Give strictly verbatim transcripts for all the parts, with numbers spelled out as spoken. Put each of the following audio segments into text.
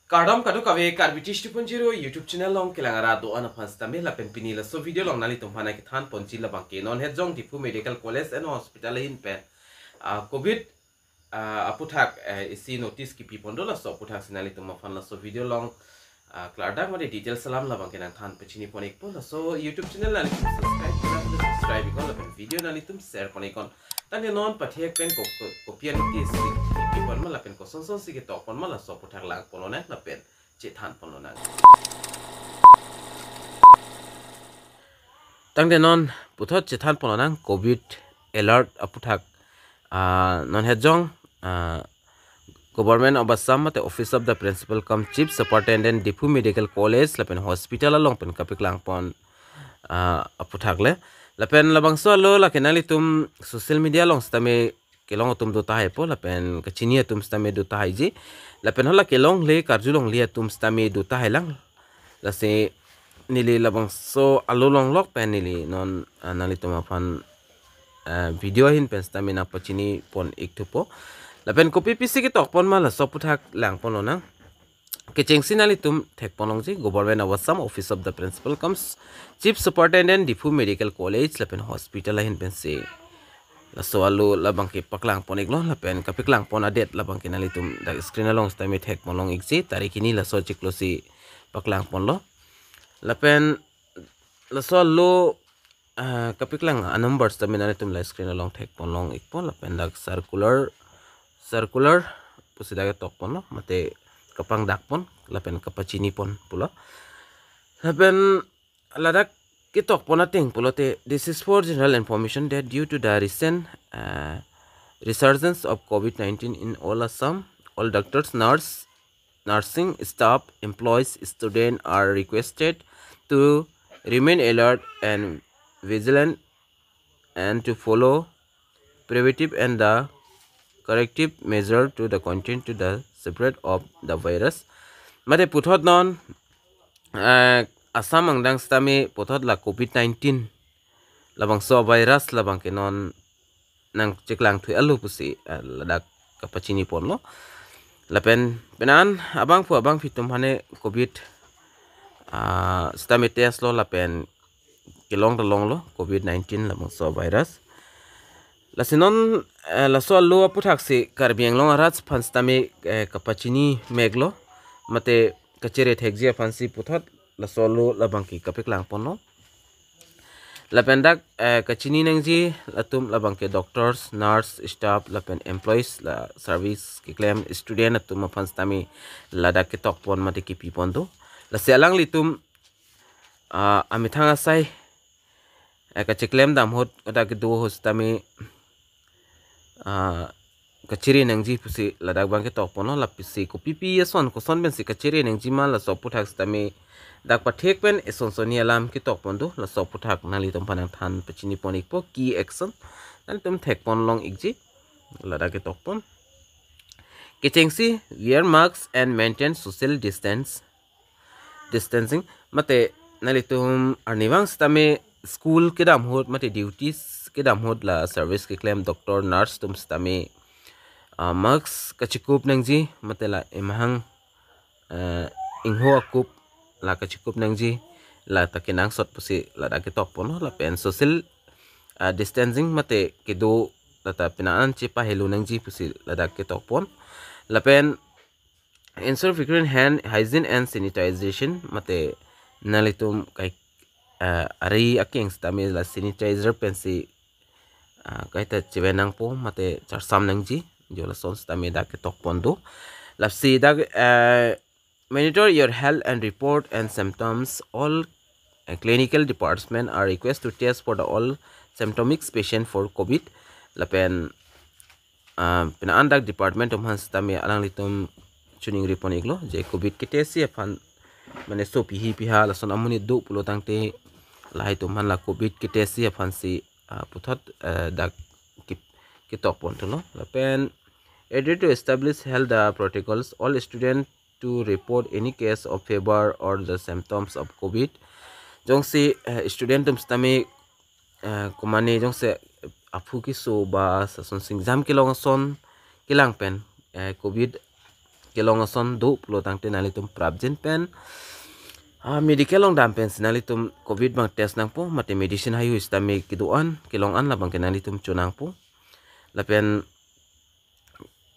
Kardom kadokave Karbi Tish two point zero YouTube channel along kelang arat do-an aphan sitame lapen pini laso video along nanglitum aphan kethan ponji labang ke non het jong Diphu Medical College and Hospital ahin pen, ah, covid, ah, aputhak, eh, isi notice kipi pon do, laso aputhak si nanglitum aphan laso video along, ah, klardak mate details alam labang ke nangthan pachini pon ikpo. Laso YouTube channel nanglitum subscribe kena, subscribe iknon lapen video nanglitum share pon iknon. Tangte non pathek pen ko-, ko-, kopi a-notice si kipi pon ma lapen kosonson si ketok pon ma, laso aputhak lang pon lonang lapen chethan pon lonang. Tangte non puthot chethan pon lonang covid alert aputhak, ah, non het jong, ah, Government of Assam mate Office of the Principal cum Chief Superintendent Diphu Medical College lapen Hospital along pen kapeklang pon, ah, aputhak le. Lapen labangso alo lake nanglitum social media along sitame kelong atum do tahai po, lapen kachini atum sitame do tahai ji. Lapen hala kelongle karjulongle atum sitame do tahai lang. Lasi neli labangso alo longlok pen neli non, ah, nanglitum aphan, ah, video ahin pen sitame nangpachini pon ikthupo. Lapen kopi pisi ketok pon ma, laso aputhak lang pon lonang. Kechengsi nanglitum thek pon longji, Government of Assam, Office of the Principal cum Chief Superintendent Diphu Medical College lapen Hospital ahin pensi laso alo labang ke paklang pon iklo, lapen kapeklang pon adet labang ke nanglitum dak screen along sitame thek pon long ikji, tarik hini laso chiklo si paklang ponlo. Lapen laso alo, ah, kapeklang a-number sitame nanglitum la screen along thek pon long ikpo, lapen dak circular, circular pusi dak ketok ponlo, mate kapangdak pon lapen kapachini pon pulo. Lapen ladak ketok pon ateng pulote, this is for general information that due to the recent, uh, resurgence of covid nineteen in all Assam, all doctors, nurse, nursing staff, employees, students are requested to remain alert and vigilant and to follow preventive and the corrective measure to the contain to the spread of the virus. Mate puthot non, eh, Assam angdeng sitame puthot la covid nineteen labangso virus labang ke non nangcheklang thui alo pusi, eh, ladak kapachini ponlo. Lapen penan abangphu abangphi atum aphan ne covid, ah, sitame test lo lapen kelong ta longlo covid nineteen labangso virus. Lasi non, eh, laso alo aputhak si Karbi Anglong arat aphan sitame, eh, kapachini meklo, mate kachere thekji aphan si puthot laso alo labang ke kapeklang ponlo. Lapen dak, eh, kachini nangji atum labang ke doctors, nurse, staff, lapen employees, la service keklem student atum aphan sitame ladak ketok pon mate kipi pon do. Lasi alanglitum, ah, amethang asai, eh, kacheklem dam ahut, dak kedo ahut sitame, ah, kachere nangji pusi ladak abang ketok ponlo. Lapisi kopi pi ason koson pensi kachere nangji ma, laso aputhak sitame dak pathek pen eson sonni alam ketok pon do. Laso aputhak nanglitum aphan nangthan pachini pon ikpo, key action nanglitum thek pon long ikji, ladak ketok pon. Kechengsi wear masks and maintain social distance, distancing. Mate nanglitum arnivang sitame school kedam ahut mate duties kedam ahut la service keklem doctor, nurse atum sitame, ah, mask kachekup nangji, mate la emahang, eh, ingho akup la kachekup nangji, la ta kenangsot pusi ladak ketok ponlo. Lapen social, ah, distancing mate kedo la ta penan chepahelo nangji pusi ladak ketok pon. Lapen ensure frequent hand hygiene and sanitization, mate nanglitum kai, ah, ari akeng sitame la sanitizer pensi, ah, kaita cheven nangpo mate charsam nangji, jo lason sitame dak ketok pon do. Lapsi dak, ah, monitor your health and report and symptoms. All, uh, clinical department are request to test for the all symptomic patient for covid. Lapen, uh, penan dak department atum aphan sitame alanglitum choningri pon iklo je covid ketest-ji aphan, mane sopi hi piha lason amonit do pulo tangte lahai atum aphan la covid ketest-ji aphan si, uh, puthot, uh, dak kip-, ketok pon thulo. Lapen adhere to establish health, uh, protocols. All student to report any case of fever or the symptoms of covid. Jongsi, eh, student atum sitame, eh, komane jongsi aphu keso ba lason si exam kelong ason kelang pen, eh, covid kelong ason do pulo tangte nanglitum prapjin pen, ah, medical along dam pensi nanglitum covid abang test nangpo, mate medicine haihui sitame kedo-an kelong an labangke nanglitum chonangpo. Lapen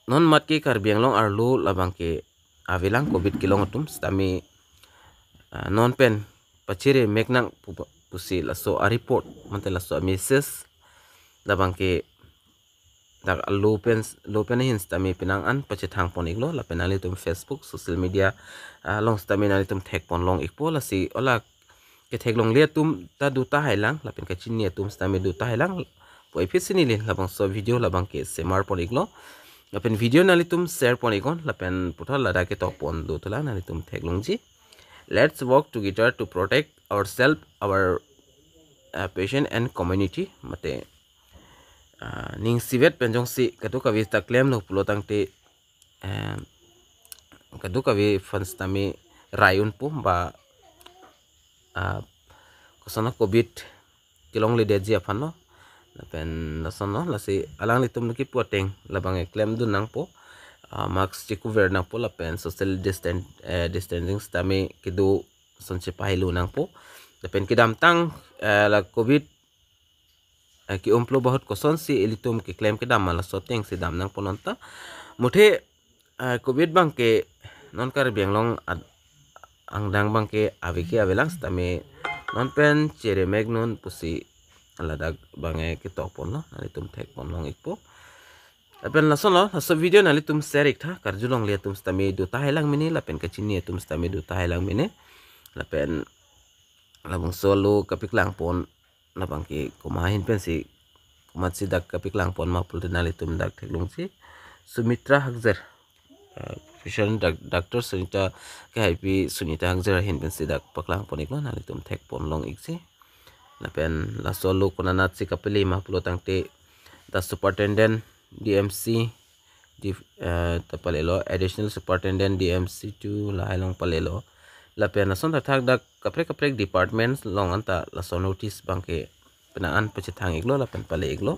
non mat ke Karbi Anglong arlo labangke avelang covid kelong atum sitame, ah, non pen pachere mek nang pu-, pusi laso a-report mate laso a-message labangke dak alo pen, lo pen ahin sitame penang an pachethang pon iklo, lapen nanglitum Facebook, social media, ah, along sitame nanglitum thek pon long ikpo. Lasi ola ketheklongle atum ta do tahai lang, lapen kachini atum sitame do tahai lang pu aphi si neli labangso video labangke semar pon iklo. Lapen video nanglitum share pon iknon, lapen puthot ladak ketok pon do thulang, nanglitum theklongji. Let's work together to protect ourselves, our, uh, patient and community. Mate, uh, ning isivet pen jongsi kadokave ta klemlo pulo tangte, um, kadokave aphan sitame rai unpo ba, ah, koson a-covid kelongledetji aphan lo. Lapen lason lo, lasi alanglitum kepu ateng labang keklemdun nangpo, ah, mask chekuver nangpo lapen social distan-, eh, distancing sitame kedo ason chepahelo nangpo. Lapen kedamtang, eh, la covid, eh, ke-umplo bahut kosonsi ilitum keklem kedam ma laso atengsi dam nangpo non ta. Muthe, eh, covid abangke non Karbi Anglong ad-, angdeng abangke ave ke avelang sitame non pen chere mek non pusi ladak abangke ketok ponlo, nanglitum thek pon long ikpo. Lapen lason lo, laso video nanglitum share iktha, karjulongle atum sitame do tahai lang mene, lapen kachini atum sitame do tahai lang mene. Lapen labangso alo kapeklang pon labangke komat ahin pensi, komatsi dak kapeklang pon ma pulote nanglitum dak theklongji. Sumitra Hakjar, uh, Professor Dak-, Doctor Sunita, kehaipi Sunita Hakjar ahin pensi dak paklang pon iklo, nanglitum thek pon long ikji. Lapen laso alo konatsi kapele ma pulo tangte the Superintendent D M C, di, eh, ta palelo, Additional Superintendent D M C two lahai along palelo. Lapen lason thakthak dak kaprek kaprek departments along anta laso notice abangke penang an pachethang iklo lapen pale iklo.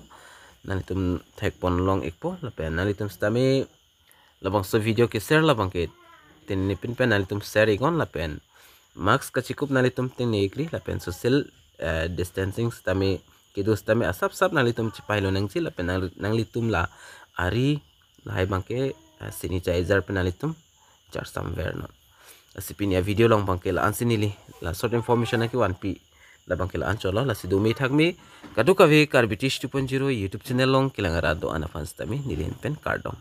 Nanglitum thek pon long ikpo, lapen nanglitum sitame labangso video ke-share labangke tengnepin pen nanglitum share iknon, lapen mask kachekup nanglitum tengne ikri, lapen social, eh, distancing sitame kedo sitame asapsap nanglitum chepahelo nangji, lapen nang-, nanglitum la ari lahai abangke, eh, sanitizer pen nanglitum charsam vernon. Lasi pini a-video along abangke la-ansi neli la short information nangkevanpi labangke la-an cholo, lasi dome thakme kadokave Karbi Tish two point zero YouTube channel along kelang arat do-an aphan sitame neli ahin pen kardom.